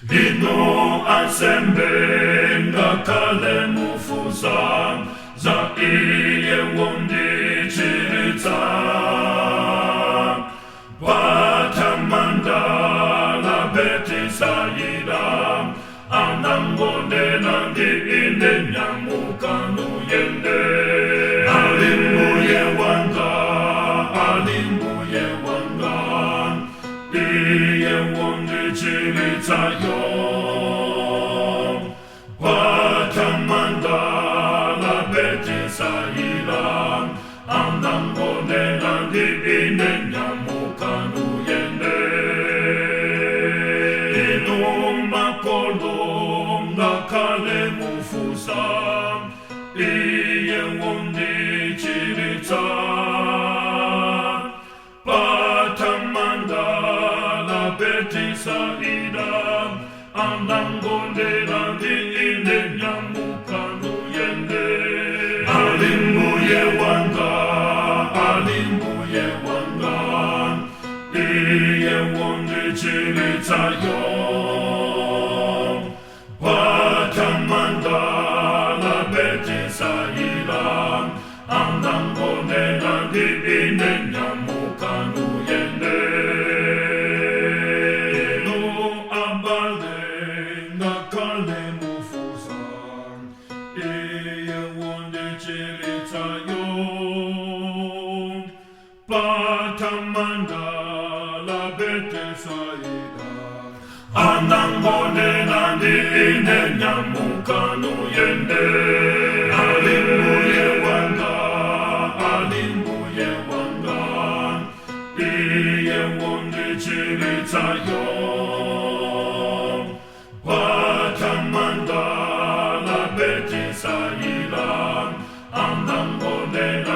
Inu ansembe ngakhale mufunsa za iye wondichiritsa, pathamanda la Betisaida anangonena ndi ine, nyamuka nuyende. Ali mbuye wanga, ali mbuye wanga, iye wondichiritsayo. Pathamanda la Betisaida anangonena ndi ine, nyamuka nuyende. Inu makolo ngakhale mufunsa iye wondichiritsa, pathamanda la Betisaida anangonena ndi ine, nyamuka nuyende. Ali mbuye wanga, ali mbuye wanga, iye wondichiritsayo. Pathamanda la Betisaida anangonena ndi ine, nyamuka nuyende. Inu abale ngakhale mufunsa iye wondichiritsayo, pathamanda la Betisaida anangonena ndi ine, nyamuka nuyende. Ali mbuye wanga, ali mbuye wanga, iye wondichiritsayo. Pathamanda la Betisaida anangonena